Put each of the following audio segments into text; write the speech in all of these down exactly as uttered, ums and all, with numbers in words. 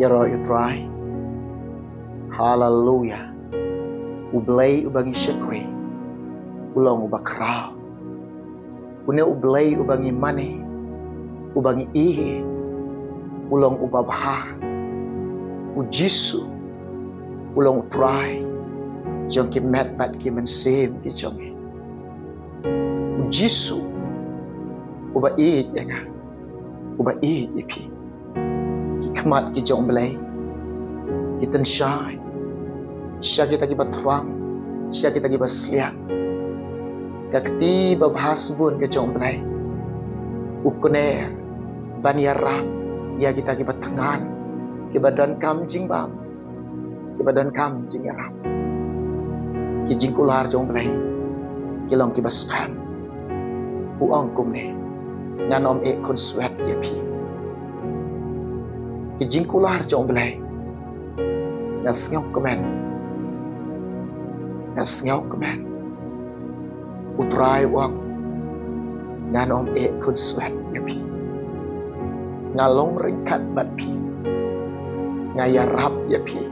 Ïaroh ïa u Trai. Haleluya. U Blei uba ngi shakri u long uba khraw. Une u Blei uba ngi mane, uba ngi ïeit, u long uba bha. U Jisu u long u Trai jong ki met bad ki mynsiem ki jong ngi. U Jisu uba ïeit ïa nga, uba ïeit ïa phi. Ki khmat ki jong u Blei ki tynshai sha kita kiba thrang, sha kita kiba sliang. Ka kti babha sbun ka jong u Blei, u kner ban ïarap ïa kita kiba thngan, kiba donkam jingbam, kiba donkam jingïarap. Ki jingkular jong u Blei ki long kiba skhem. U ong kumne: Ngan ym eh khunswet ïa phi. Ki jingkular jong u Blei, nga sngewkmen, nga sngewkmen. U Trai u ong: Ngan ym eh khunswet ïa phi. Nga long ryngkat bad phi. Nga ïarap ïa phi.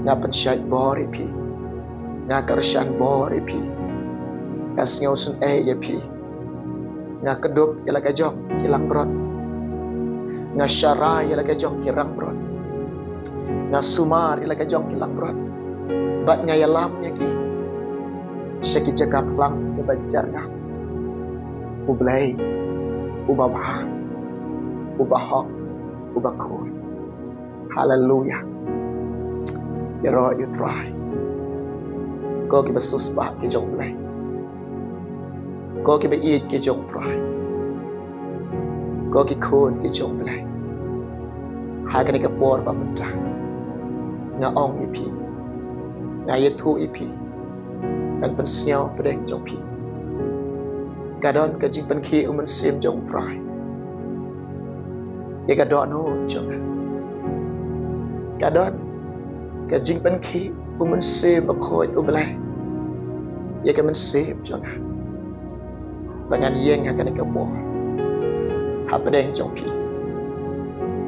Nga pynshait bor ïa phi. Nga kyrshan bor ïa phi. Nga sngewsynei ïa phi. Nga kdup ïa la ka jong ki langbrot. Nga sharai ïa la ka jong ki langbrot. Nga sumar ïa la ka jong ki langbrot. Bad nga ïalam ïa ki sha ki jaka phlang kiba jar nga. U Blei uba bha, uba hok, uba khuid. Haleluya. Ïaroh ïa u Trai. Ko kiba sngewsbah ki jong u Blei, ko kiba ïeit ki jong u Trai, ko ki khun ki jong u Blei, ha kane ka por ba mynta nga ong ïa phi, nga ïathuh ïa phi, ngan pynsngew pdeng jong phi. Ka don ka jingpynkhih u Mynsiem jong u Trai ïa ka dohnud jong nga. Ka don ka jingpynkhih u Mynsiem Bakhuid u Blei ïa ka mynsiem jong nga, ba ngan ïeng ha kane ka por hapdeng jong phi.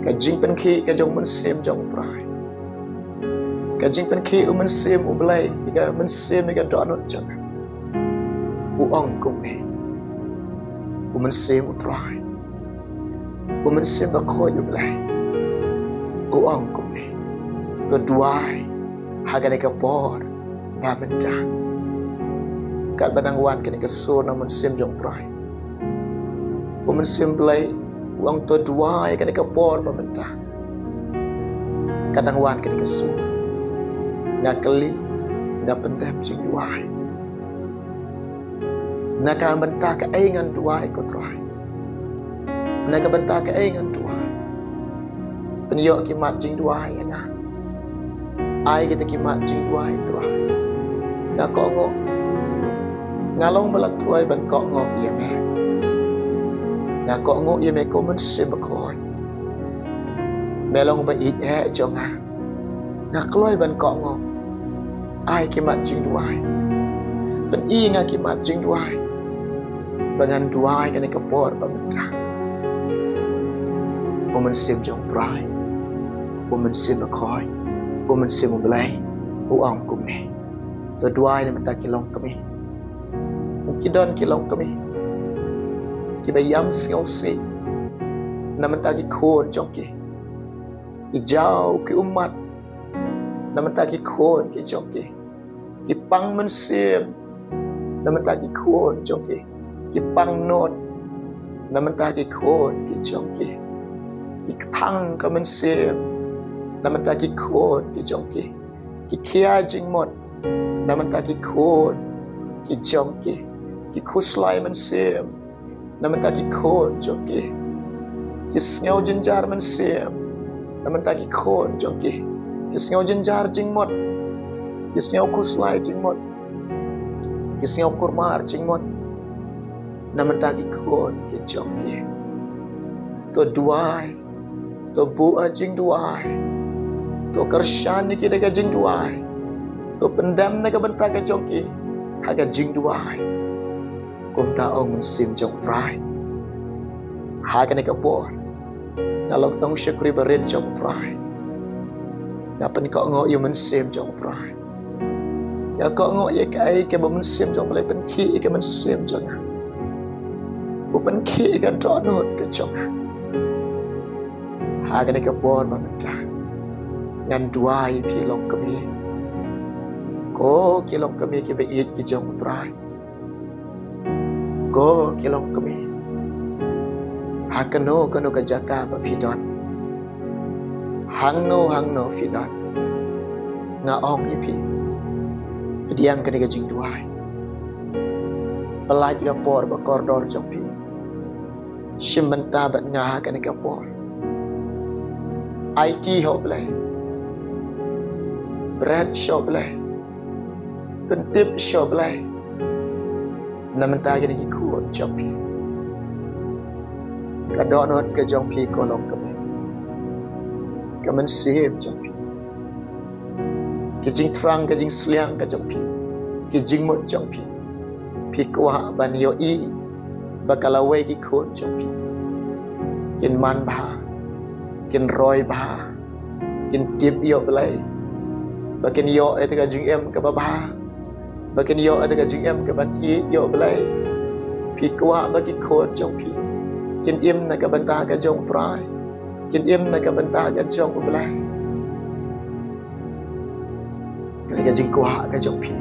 Ka jingpynkhih ka jong u Mynsiem jong u Trai, ka jingpynkhih u Mynsiem u Blei ïa ka mynsiem, ïa ka dohnud jong nga. U ong kumne, u Mynsiem u Trai, u Mynsiem Bakhuid u Blei, u ong kumne: To duwai ha kane ka por ba mynta. Katba dang wan kane ka sur na u Mynsiem jong u Trai, u Mynsiem Blei u ong: To duwai ha kane ka por ba mynta. Ka dang wan kane ka sur, nga kylli, nga pyndem jingduwai. Na ka bynta kaei ngan duwai ko Trai? Na ka bynta kaei ngan duwai? Pynïoh ki mat jingduwai ïa nga. Ai kita ki mat jingduwai Trai. Nga kohnguh. Nga long ba la kloi ban kohnguh ïa me. Nga kohnguh ïa me ko Mynsiem Bakhuid. Me long ba ïeit eh jong nga. Nga kloi ban kohnguh. Ai ki mat jingduwai. Pyni nga ki mat jingduwai ba ngan duwai kane ka por ba mynta. U Mynsiem jong u Trai, u Mynsiem Bakhuid, u Mynsiem u Blei, u ong kumne: To duwai na bynta ki longkmie. Ki don ki longkmie kiba ïam sngewsih na bynta ki khun jong ki. Ki jaw ki ummat na bynta ki khun ki jong ki. Ki pang mynsiem na bynta ki khun jong ki. Ki pang nud na bynta ki khun ki jong ki. Ki kthang ka mynsiem na bynta ki khun ki jong ki. Ki khia jingmut na bynta ki khun ki jong ki. Ki khuslai mynsiem na bynta ki khun jong ki. Ki sngew jynjar mynsiem na bynta ki khun jong ki. Ki sngew jynjar jingmut. Ki sngew khuslai jingmut. Ki sngew kulmar jingmut na bynta ki khun ki jong ki. To duwai, to buh jingduwai, to kyrshan ïa ki da ka jingduwai, to pyndem na ka bynta ka jong ki ha ka jingduwai. Kumta ong u Mynsiem jong u Trai. Ha kane ka por, Nga long tang u shakri barit jong u Trai. Nga pynkohnguh ïa u mynsiem jong u Trai. Nga kohnguh ïa kaei kaba u mynsiem jong u Blei pynkhih ïa ka mynsiem jong nga. U pynkhih ïa ka dohnud ka jong nga. Ha kane ka por ba mynta ngan duwai ïa phi longkmie. Ko ki longkmie kiba ïeit ki jong u Trai. Ko ki longkmie, ha kano kano ka jaka ba phi don, hangno hangno phi don, nga ong ïa phi, pdiang kane ka jingduwai. Pynlait ïa ka por ba kordor jong phi. Shim bynta bad nga ha kane ka por. Aiti ha u Blei. Bret sha u Blei. Pyntip sha u Blei. Na bynta kine ki khun jong phi. Ka dohnud ka jong phi ko longkmie. Ka mynsiem jong phi. Ki jingthrang, ka jingsliang ka jong phi. Ki jingmut jong phi. Phi kwah ban ïohi ba ka lawei ki khun jong phi kin man bha, kin roi bha, kin tip ïa u Blei, ba kin ïoh ïa ka jingim kaba bha, ba kin ïoh ïa ka jingim kaban ïeit ïa u Blei. Phi kwah ba ki khun jong phi kin im na ka bynta ka jong u Trai, kin im na ka bynta ka jong u Blei. Kane ka jingkwah ka jong phi,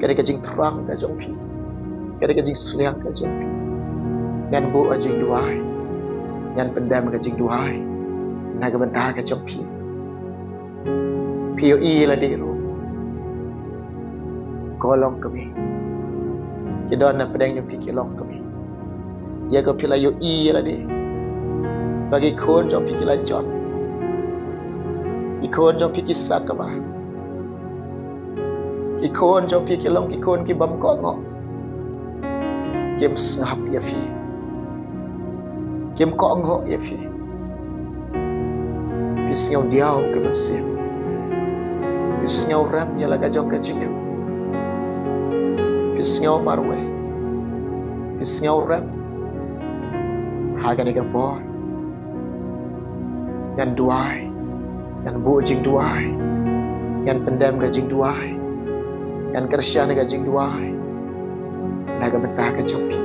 kane ka jingthrang ka jong phi, kane ka jingsliang ka jong phi. Ngan buh ka jingduwai, ngan pyndem ka jingduwai na ka bynta ka jong phi. Phi ïohi lade ruh, ko longkmie, ki don na pdeng jong phi ki longkmie. Ïa ka phi la ïohi ïa lade ba ki khun jong phi ki la jot, ki khun jong phi ki sakma, ki khun jong phi ki long ki khun ki bym kohnguh. Kim sngap ïa phi, kim kohnguh ïa phi. Phi sngew diaw ka mynsiem, phi sngew rem ïa la ka jong ka jingim, phi sngew marwei, phi sngew rem. Ha kane ka por ngan duwai, ngan buh jingduwai, ngan pyndem ka jingduwai, ngan kyrshan ka jingduwai na ka bynta ka jong phi.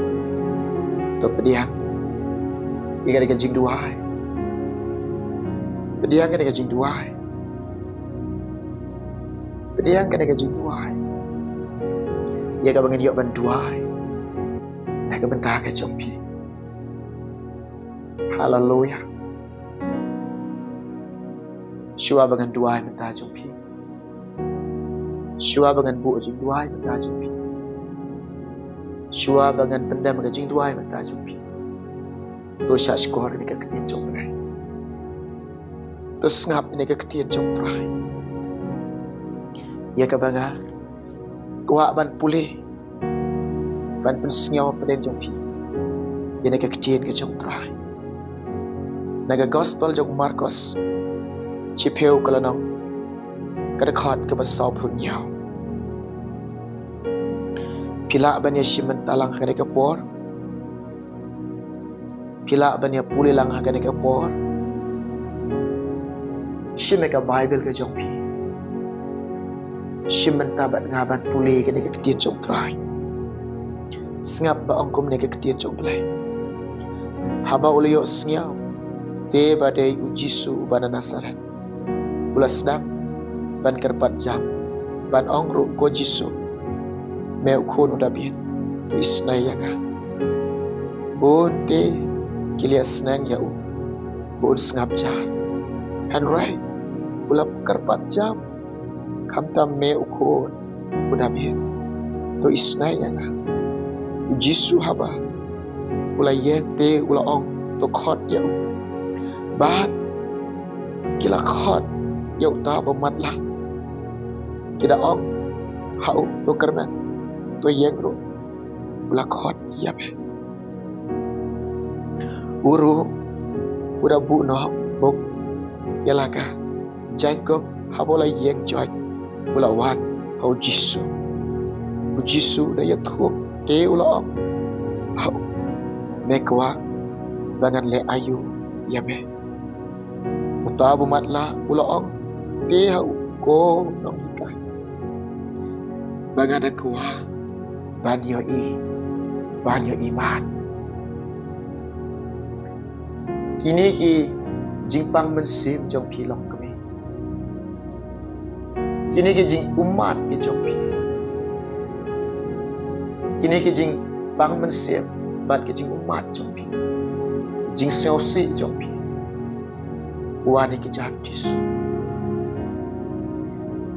To pdiang ïa kane ka jingduwai, pdiang kane ka jingduwai, pdiang kane ka jingduwai. Ïa kaba ngan ïoh ban duwai na ka bynta ka jong phi. Haleluya. Shuwa ba ngan duwai mynta jong phi, shuwa ba ngan buh jingduwai mynta jong phi, shuwa ba ngan pyndem ka jingduwai mynta jong phi, to shahshkor ïa ka ktien jong u Blei. To sngap ïa ka ktien jong u Trai. Ïa kaba nga kwah ban pule, ban pynsngew pdeng jong phi ïa ka ktien ka jong u Trai. Na ka gospel jong u Markos, shiphew ka lynnong, ka dkhot kaba sawphew hynñiew. Phi lah ban ïa shim bynta lang ha kane ka por. Phi lah ban ïa pule lang ha kane ka por. Shim ïa ka Baibl ka jong phi. Shim bynta bad nga ban pule kane ka ktien jong u Trai. Sngap ba ong kumne ka ktien jong u Blei. Haba u la ïohsngew te ba dei u Jisu uba na Nasaret, u la sdang ban kyrpad jam, ban ong ruh, ko Jisu, me u khun u Dabid, to isynei ïa nga. Bun te ki la ïasneng ïa u ba un sngap jar. Hynrei u la kyrpad jam, khamtam, me u khun u Dabid, to isynei ïa nga. U Jisu haba u la ïeng te u la ong, to khot ïa u. Bad ki la khot ïa uta ba matlah. Ki da ong ha u, to kyrmen, to ïeng ruh, u la khot ïa me. U ruh u da buh noh bok ïa la ka. Jakob haba u la ïeng joit, u la wan ha u Jisu. U Jisu u da ïathuh te u la ong ha u, me kwah ba ngan leh aïu ïa me. Uta u ba matlah u la ong te ha u, ko nonghikai, ba nga da kwah ban ïohi, ban ïohi mat. Kine ki jingpang mynsiem jong phi long kmie. Kine ki jingummat ki jong phi. Kine ki jingpang mynsiem bad ki jingummat jong phi, ki jingsngewsih jong phi. Wan ïa ki jingïeit Jisu.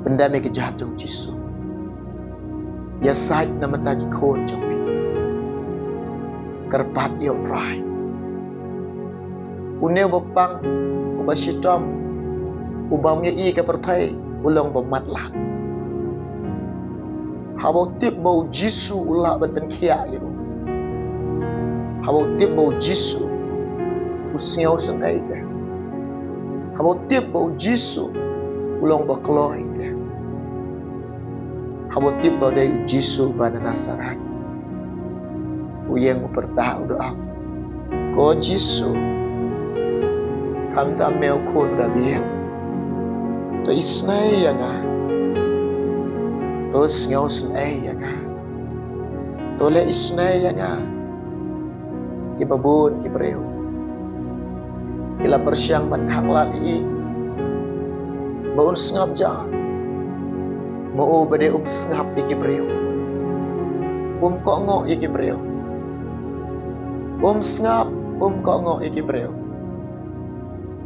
Pyndem ïa ki jingïeit jong Jisu. Ïasaid na bynta ki khun jong phi. Kyrpad ïa U Trai. Une u ba pang, u ba shitom, u bym ïohi ka pyrthei, u long ba matlah. Haba u tip ba U Jisu u lah ban pynkhiah ïa u. Haba u tip ba U Jisu u sngewsynei ïa u. Haba u tip ba U Jisu u long ba kloi ïa u. Haba u tip ba u dei U Jisu ba na Nasaret. U ïeng u pyrta u da ong, ko Jisu, khamtam me u khun u Dabid, to isynei ïa nga. To sngewsynei ïa nga. To leh isynei ïa nga. Kiba bun ki briew ki la pyrshang ban khanglad ïa u ba un sngap jan. Ma u ba dei um sngap ïa ki briew. Um kohnguh ïa ki briew. Um sngap, um kohnguh ïa ki briew.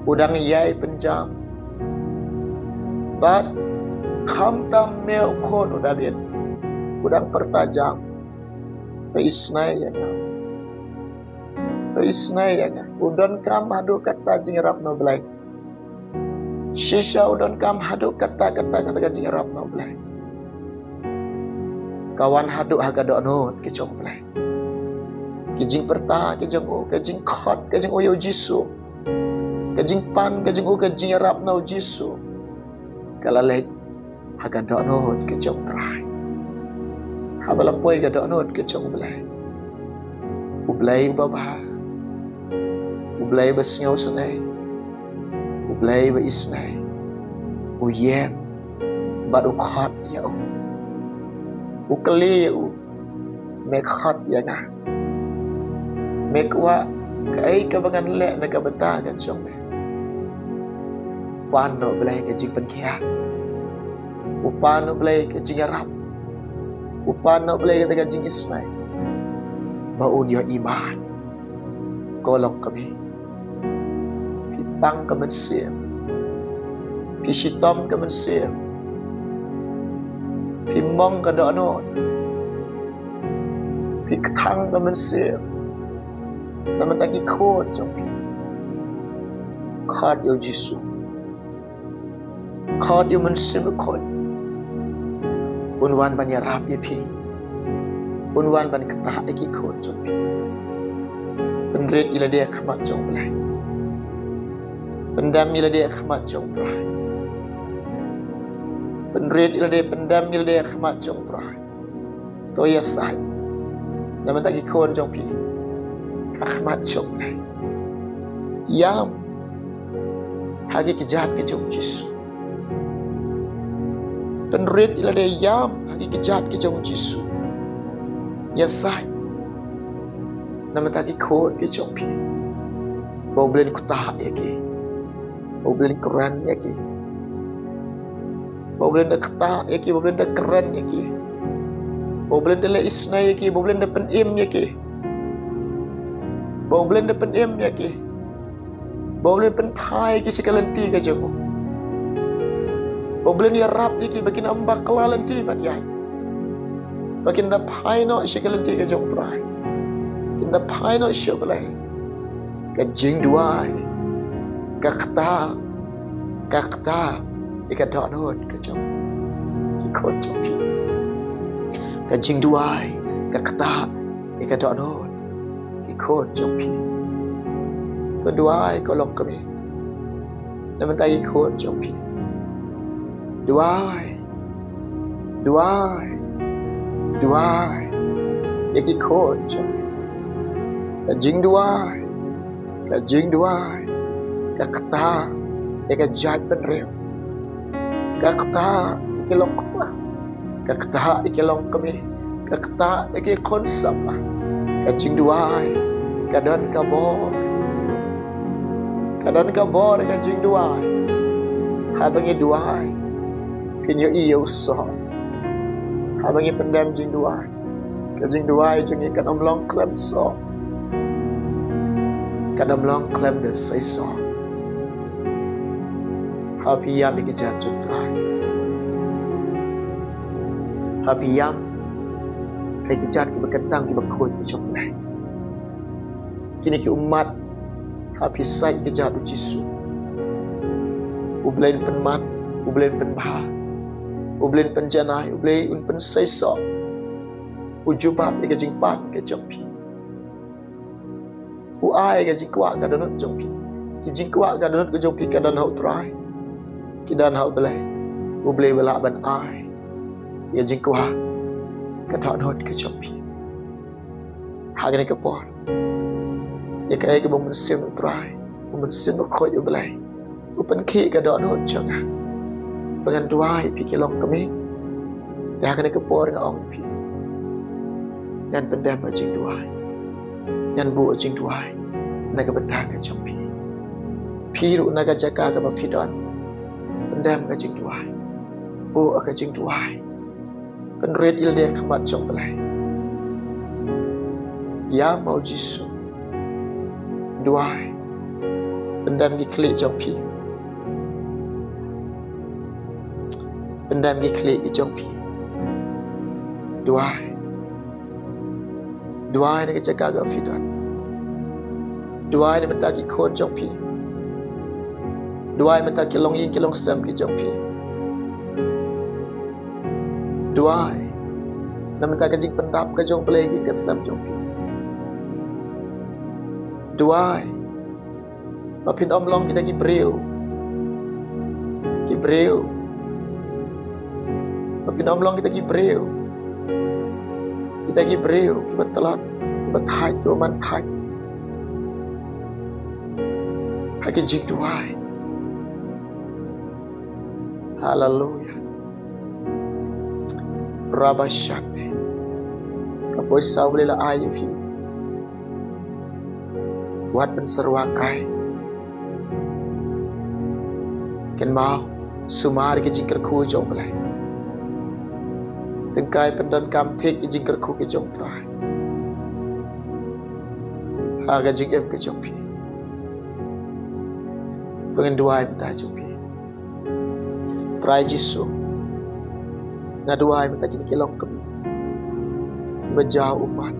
U dang ïai pynjam. Bad khamtam me u khun u Dabid, u dang pyrta jam. To isynei ïa nga. To isynei ïa nga. U donkam haduh katta jingïarap na U Blei. Shisha u donkam haduh katta, katta, katta ka jingïarap na U Blei. Ka wan haduh ha ka dohnud ka jong U Blei. Ki jingpyrta ka jong u, ka jingkhot ka jong u ïa U Jisu. Ka jingpan ka jong u, ka jingïarap na U Jisu. Ka la leit ha ka dohnud ka jong U Trai. Haba la poi ka dohnud ka jong U Blei. U Blei uba bha. U Blei ba sngewsynei. U Blei ba isynei. U ïeng bad u khot ïa u. U kylli ïa u. Me khot ïa nga. Me kwah kaei kaba ngan leh na ka bynta ka jong me. U pan na U Blei ka jingpynkhiah. U pan na U Blei ka jingïarap. U pan na U Blei ka jingisynei. Ba un ïohi mat. Ko long kmie. Phi pang ka mynsiem. Phi shitom ka mynsiem. Phi mong ka dohnud. Phi kthang ka mynsiem. Na bynta ki khun jong phi. Khot ïa U Jisu. Khot ïa U Mynsiem Bakhuid. Un wan ban ïarap ïa phi. Un wan ban ktah ïa ki khun jong phi. Pynrit ïa lade ha khmat jong U Blei. Pyndem ïa lade ha khmat jong U Trai. Pynrit ïa lade, pyndem ïa lade ha khmat jong U Trai. To ïasaid na bynta ki khun jong phi ha khmat jong U Blei. Ïam ha ki kjat ki jong U Jisu. Pynrit ïa lade, ïam ha ki kjat ki jong U Jisu. Ïasaid na bynta ki khun ki jong phi. Ba U Blei un ktah ïa ki. Ba U Blei un kren ïa ki. Ba U Blei un da ktah ïa ki, ba U Blei un da kren ïa ki. Ba U Blei un da leh isynei ïa ki, ba U Blei un da pynim ïa ki. Ba U Blei un da pynim ïa ki. Ba U Blei un pynphai ïa ki sha ka lynti ka jong u. Ba U Blei un ïarap ïa ki ba kin ym bakla lynti ban ïaid. Ba kin da phai noh sha ka lynti ka jong U Trai. Kin da phai noh sha U Blei. Ka jingduwai, ka ktah, ka ktah ïa ka dohnud ka jong ki khun jong phi. Ka jingduwai, ka ktah ïa ka dohnud ki khun jong phi. To duwai, ko long kmie, na bynta ki khun jong phi. Duwai, duwai, duwai ïa ki khun jong phi. Ka jingduwai, ka jingduwai. Ka ktah ïa ka jaitbynriew. Ka ktah ïa ki longkmie. Ka ktah ïa ki longkmie. Ka ktah ïa ki khun samla. Ka jingduwai ka don ka bor. Ka don ka bor ka jingduwai. Haba ngi duwai, phin ïohi ïa u soh. Haba ngi pyndem jingduwai, ka jingduwai jong ngi kan ym long khlem soh. Kan ym long khlem da sei soh. Haba phi ïam ïa ki jait jong U Trai, haba phi ïam ha ki jait kiba kyntang kiba khuid ki jong U Blei. Kine ki ummat, haba phi sait ïa ki jait U Jisu, U Blei un pynman, U Blei un pynbha, U Blei un pynjanai, U Blei un pynseisoh. U jubab ïa ka jingpan ka jong phi. U ai ka jingkwah ka dohnud jong phi. Ki jingkwah ka dohnud ka jong phi ka don ha U Trai. Ki don ha U Blei. U Blei u lah ban ai ïa ka jingkwah ka dohnud ka jong phi. Ha kane ka por, ïa kaei kaba U Mynsiem U Trai, U Mynsiem Bakhuid U Blei u pynkhih ka dohnud jong nga ba ngan duwai ïa phi ki longkmie. Te ha kane ka por nga ong ïa phi, ngan pyndem ka jingduwai. Ngan buh ka jingduwai na ka bynta ka jong phi. Phi ruh na ka jaka kaba phi don, pyndem ka jingduwai. Buh ka jingduwai. Pynrit ïalade ha khmat jong U Blei. Ïam ha U Jisu. Duwai. Pyndem ki khlieh jong phi. Pyndem ki khlieh ki jong phi. Duwai. Duwai na ka jaka kaba phi don. Duwai na bynta ki khun jong phi. Duwai na bynta ki longïing ki longsem ki jong phi. Duwai na bynta ka jingpyndap ka jong U Blei ha ki sem jong phi. Duwai ba phin ym long kita ki briew, ki briew, ba phin ym long kita ki briew, kita ki briew kiba tlot, kiba thait, kiba man thait ha ki jingduwai. Haleluya. Rabashane. Ka poisa U Blei la ai ïa phi. Wat ban syrwa kai. Kynmaw, sumar ïa ki jingkyrkhu jong U Blei. Tyngkai pyndonkam thik ki jingkyrkhu ki jong U Trai ha ka jingim ka jong phi. To ngin duwai mynta jong phi. Trai Jisu, nga duwai mynta kine ki longkmie kiba jaw ummat,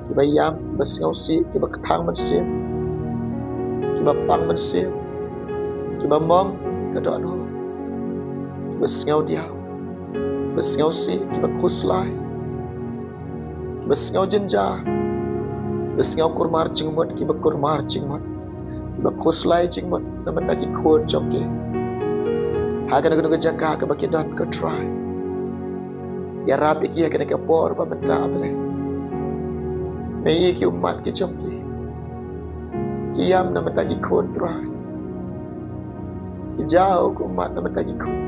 kiba ïam, kiba sngewsih, kiba kthang mynsiem, kiba pang mynsiem, kiba mong ka dohnud, kiba sngewdiaw, kiba sngewsih, kiba khuslai, kiba sngew jynjar, kiba sngew kurmar jingmut, kiba kurmar jingmut, kiba khuslai jingmut na bynta ki khun jong ki ha kano kano ka jaka kaba ki don, ko Trai. Ïarap ïa ki ha kane ka por ba mynta, A Blei. Mih ïa ki ummat ki jong ki. Ki ïam na bynta ki khun, Trai. Ki jaw, ko Ummat, na bynta ki khun.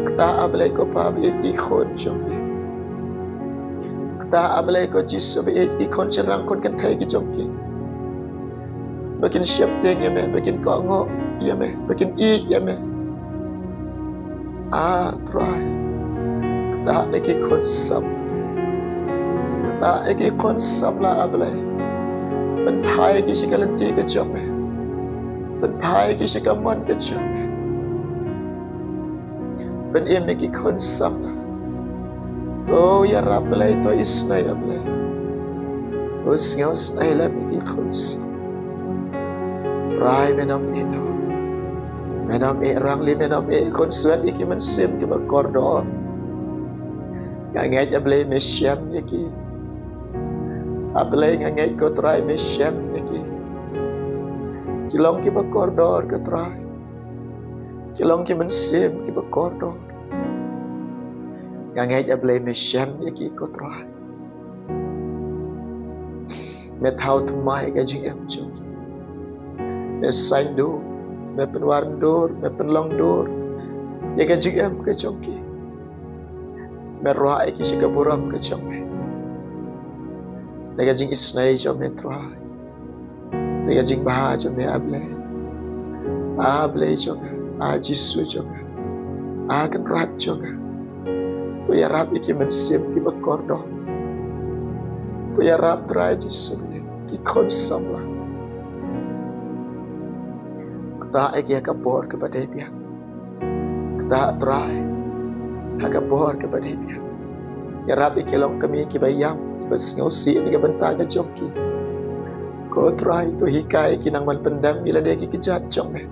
Ktah, A Blei ko Pa, ba ïeit ki khun jong ki. Ktah, A Blei ko Jisu, ba ïeit ki khun shynrang, khun kynthei ki jong ki. Ba kin sheptieng ïa me, ba kin kohnguh ïa me, ba kin ïeit ïa me. A Trai, ktah ïa ki khun samla. Ktah ïa ki khun samla, A Blei. Pynphai ïa ki sha ka lynti ka jong me. Pynphai ïa ki sha ka mon ka jong me. Pynim ïa ki khun samla. To ïarap, Blei, to isynei, A Blei. To sngewsynei lem ïa ki khun samla. Trai, men ym ïeh noh. Men ym ïeh rangli, men ym ïeh khunswet ïa ki mynsiem kiba kordor. Nga ngeit, A Blei, me shem ïa ki. A Blei, nga ngeit, ko Trai, me shem ïa ki. Ki long kiba kordor, ko Trai. Ki long ki mynsiem kiba kordor. Nga ngeit, A Blei, me shem ïa ki, ko Trai. Me thaw thymmai ka jingim jong ki. Me saiñ dur, me pynwar dur, me pynlong dur ïa ka jingim ka jong ki. Me rwah ïa ki sha ka burom ka jong me. Da ka jingisynei jong me Trai, da ka jingbha jong me A Blei. A Blei jong nga, A Jisu jong nga, A Kynrad jong nga. To ïarap ïa ki mynsiem kiba kordor. To ïarap Trai Jisu ïa ki khun samla. Ktah ïa ki ha ka por kaba dei biang. Ktah Trai ha ka por kaba dei biang. Ïarap ïa ki longkmie kiba ïam, kiba sngewsih na ka bynta ka jong ki. Ko Trai, to hikai ïa ki nang ban pyndem ïa lade ki kjat jong me,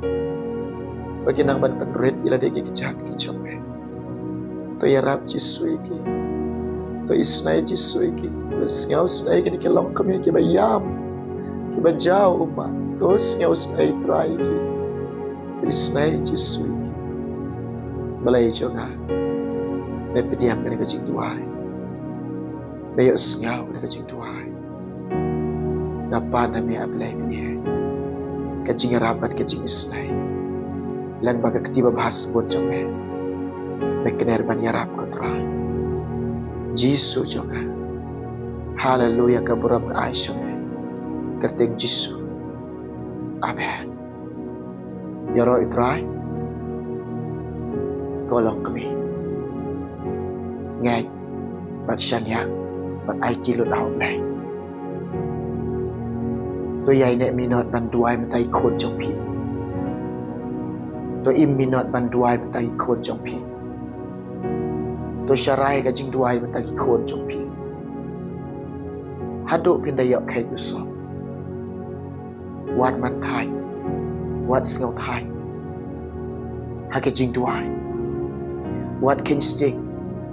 ba ki nang ban pynrit ïa lade ki kjat ki jong me. To ïarap Jisu ïa ki. To isynei Jisu ïa ki. To sngewsynei ïa ki longkmie kiba ïam, kiba jaw, Umar. To sngewsynei Trai ïa ki. To isynei Jisu ïa ki. Blei jong nga, me pdiang kane ka jingduwai. Me ïohsngew kane ka jingduwai. Nga pan na me A Blei, pynïaid ka jingïarap bad ka jingisynei. Lem bad ka kti babha sbun jong me, me kner ban ïarap, ko Trai Jisu jong nga. Haleluya, ka burom nga ai sha me. Kyrteng Jisu. Amen. Ïaroh ïa u Trai, ko longkmie. Ngeit bad shaniah bad aiti lut ha U Blei. To ïai neh minot ban duwai mynta ki khun jong phi. To im minot ban duwai mynta ki khun jong phi. To sharai ka jingduwai mynta ki khun jong phi. Haduh phin da ïoh kheit u sop, wat man thait, wat sngew thait ha ka jingduwai. Wat kheiñ sting,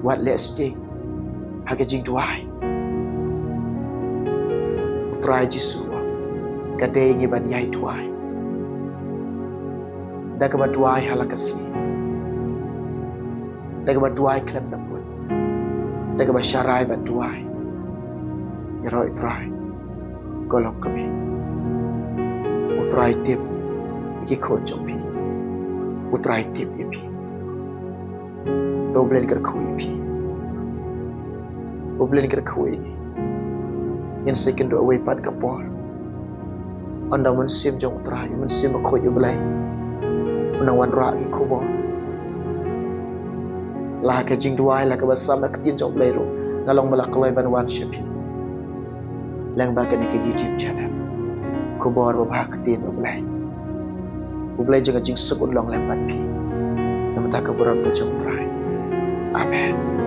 wat leh sting ha ka jingduwai. U Trai Jisu u ong, ka dei ngi ban ïai duwai, da kaba duwai ha la ka sngi, da kaba duwai khlem da put, da kaba sharai bad duwai. Ïaroh ïa u Trai, ko longkmie. U Trai tip ïa ki khun jong phi. U Trai tip ïa phi. To U Blei un kyrkhu ïa phi. U Blei un kyrkhu ïa ngi. Ngin sa ïakynduh ha kawei pat ka por. Ynda u Mynsiem jong U Trai, u Mynsiem Bakhuid U Blei, un nang wanrah ki khubor. La ha ka jingduwai, la ha kaba sam ha ka ktien jong U Blei ruh, nga long ba la kloi ban wan sha phi lyngba kane ka YouTube channel. Khubor babha ka ktien U Blei. U Blei jong ka jingsuk un long lem bad phi. Namar ka burom ka jong U Trai. Amen.